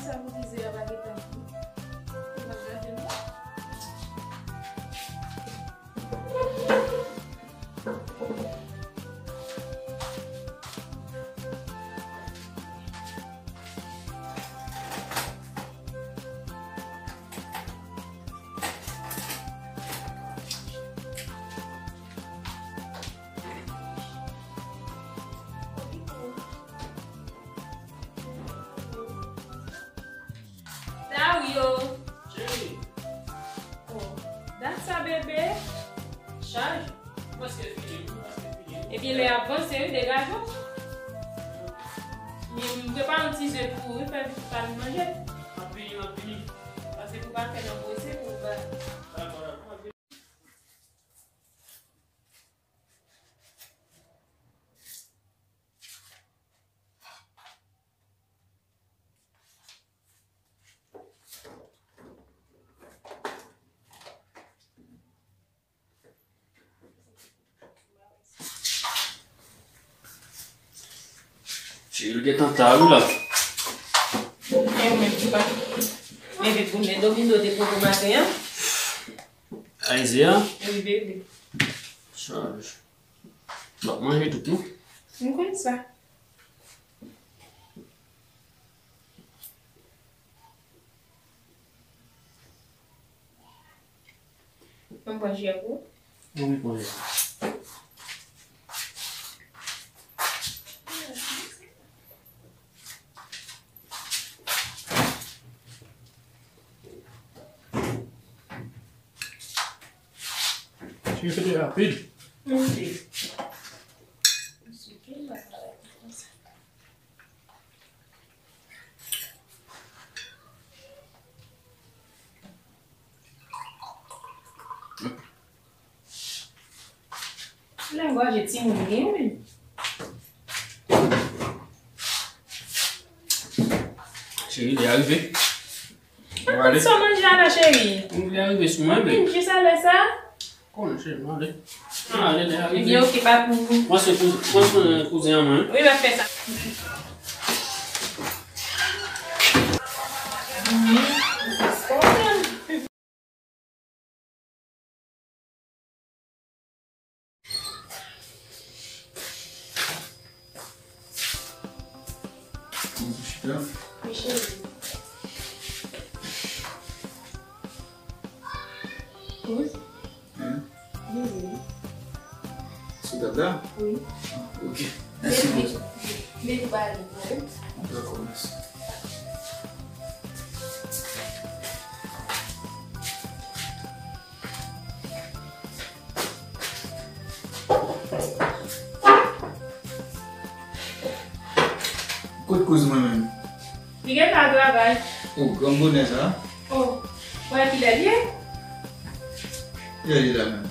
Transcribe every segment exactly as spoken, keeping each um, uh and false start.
Sa pou di Zéa pa gentan fini. Ou pa gade non. Dario. Cheri. Oh, dat sa, bebe. Chaj. Ou prèske fini, ou prèske fini. Ebyen, lè ap vanse, wi, degaje w. Men m prepare yon ti ze pou ou, wi, fè pitit pa vin manje. M ap vini, m ap vini. Pase pou pa fè nan prese, pou pa. Dakò, dakò. Cheri, l gentan ta wi la. E ou menm ki pa leve pou men domino te poko maten an? Ay, Zéa? Wi, bebe. Chaj. L ap manje tout, non? M konn sa. Mwen pran jè pou ou. Wi, pran jè. Cheri, se te rapid. Wi. Langwaje timoun gen, wi. Cheri, li arive. Mwen konn sa w manje a la, cheri. Li arive sou mwen, bebe. Jis a lè sa? Konn, cheri, mwen ale. Mwen ale, li arive. Ebyen, oke, pa pou. Mwen se kouzen, mwen se kouzen an mwen. Wi, m ap fè sa. Chita. Wi, cheri. Wi. Hein? Wi, wi. Sou tab la? Wi. Ah, ok. Mèsi bokou. Mete, mete bale pou ou. Dakò, mèsi. Kot kouz mwen menm? Li gentan al travay. O, granm bonè sa. O, wè kilè l ye? Kilè l ye la menm?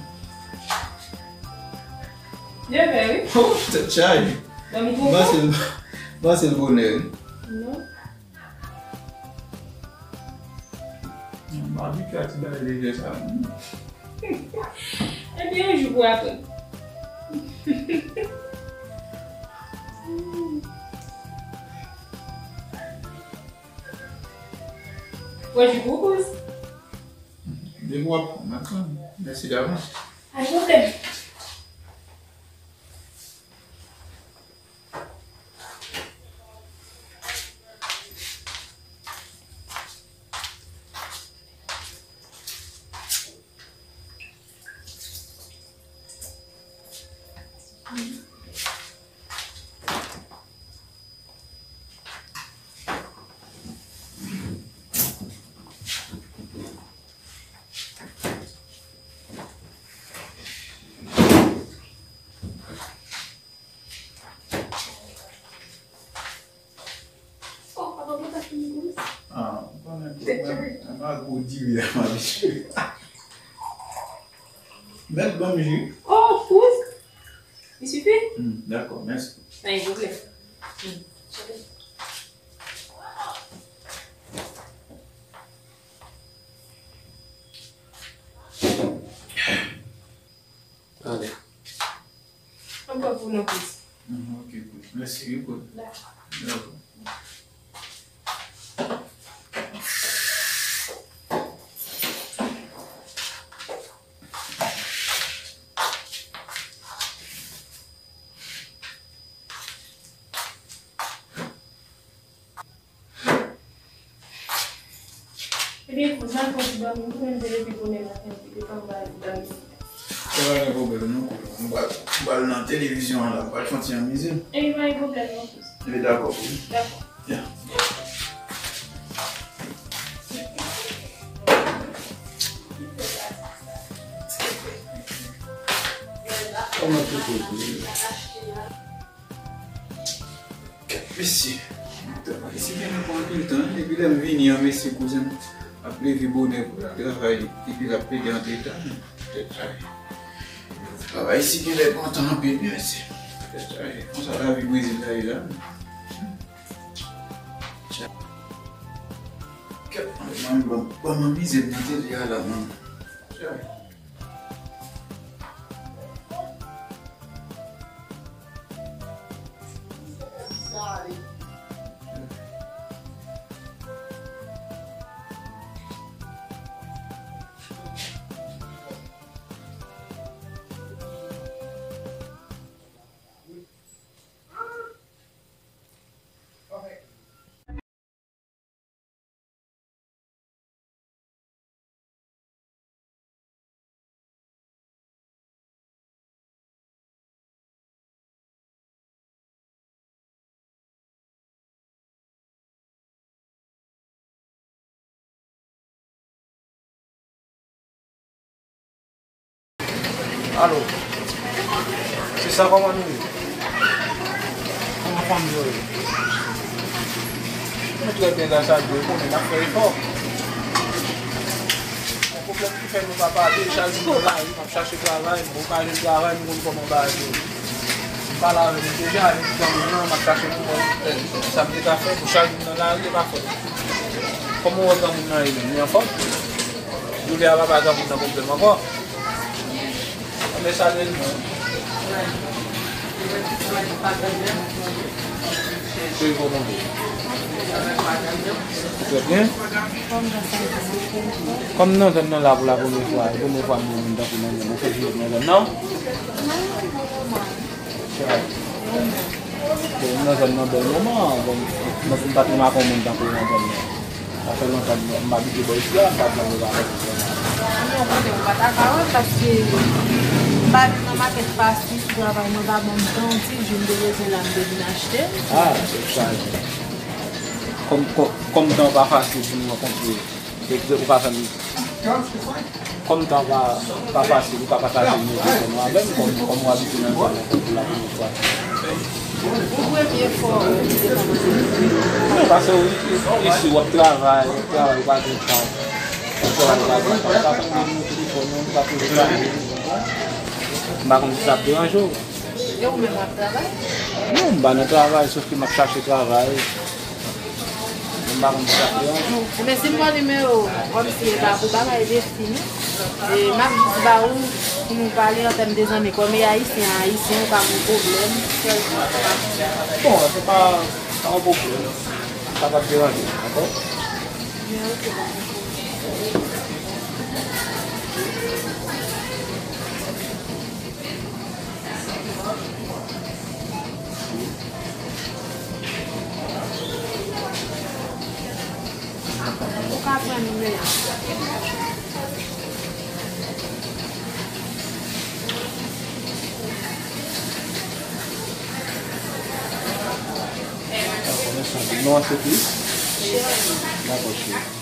Nevè, wi. O, tèt chaje. Dòmi twò bon? M panse l, m panse l bonè, wi. Non. M abitye ak ti bagay lejè sa, wi. Ebyen, yon jou pou aprann. Yon jou pou kouz. Depi w ap aprann, mèsi davans. Pa gen pwoblèm. Oh, papa, mwen pa fini kouz. Ah, mwen konnen tout, mwen, mwen pa gwo diri a, m abitye. Mèt ban m ji. Oh, kouz. Li sifi? Hmm, dakò, mèsi. Pa gen pwoblèm. Hmm. Ale. Ankò pou nou plis. Mhm, ok, kouz. Mèsi wi, kouz. Dakò. Dakò. Wi, kouzen, fò w di ban m, mwen menm te leve bonè maten, m te depann ba li, ba li. Se pa gen pwoblèm non, kouzen. M pral, m pral nan televizyon an la, m pral fè yon ti anmize m. Epi pa gen pwoblèm non, kouzen. Epi dakò, kouzen. Dakò. Ya. Kòman tout kote? Kèt mesye. Travay isi gen pou anpil tan, epi lè m vini an, mesye kouzen m ap leve bonè pou l al travay, epi l ap plede antre ta. Tèt chaje. Travay isi gen lè pran tan anpil, wi, mesye. Tèt chaje. Konsa lavi Brezil la ye la. Kèt, mwen, mwen, mwen, mwen, mwen mize m nan tele a la, mwen. Alo. Se sa, kòman nou ye? Kòman fanmi yo ye? Nou trè byen, gras a Dye, ou konnen n ap fè efò. Bon, pwoblèm ki fè nou pa pale, chak jou nan lari, m ap chache travay, m bon, pa jwenn travay, m konn kòman bagay yo ye. M pale avè nou deja, li di granmoun nan, m ap chache pou mwen, sa m te ka fè, pou chak jou nan lari, e pa fòt. Kòman w wè granmoun nan ye menm, li anfòm? Jouvè a papa granmoun nan pwoblèm ankò. Anben, salye l non. Trè byen. Kòm nan zòn nan la pou la premyè fwa, e premyè fwa m wè moun tankou nan zòn nan. Ou fèk vin nan zòn nan? Bon, m nan zòn nan bèl moman. Bon, mwen, m pa t remak yon moun tankou nan zòn nan. Sa fè lontan m, m abite bò isi a, m pa t janm remak yon moun vrèman. Non, kote m pa ta ka wè, paske m pa vin nan makèt fasil, travay mwen pa ban m tan, yon ti jou m te bezwen la, m te vin achte. Ah, se sa. Kòm, kòm, kòm tan pa fasil pou nou rankontre, se, se ou pa fè m Kòm tan pa, pa fasil, ou ka pataje nimewo telefòn ou avè m, kòm, kòm ou abitye nan zòn nan, kòm pou la premyè fwa. Ou premye fwa ou te kòmanse? Non, paske ou, isi w ap travay, w ap travay, ou pa gen tan. W ap travay, ou pa gen tan. Ou ka pran nimewo telefòn ou, ou ka poze kèsyon, ou konprann? M pa konn si sa ap deranje w. E ou menm w ap travay? Non, m pa nan travay, sof ke m ap chache travay. Mwen pa konn sa k ap deranje w. Ebyen, si m pran nimewo w, kòmsi e pa pou bagay de fi, non. E m ap jis ba ou pou nou pale an tèm de zanmi. Kòm e ayisyen a ayisyen, ou ka gen pwoblèm. Bon, se pa, pa yon pwoblèm. Sa p ap deranje w, dakò? Ebyen, oke, pa gen pwoblèm. Ou ka pran nimewo. Dakò, mèsi anpil. Non an se ki? Dakò, cheri.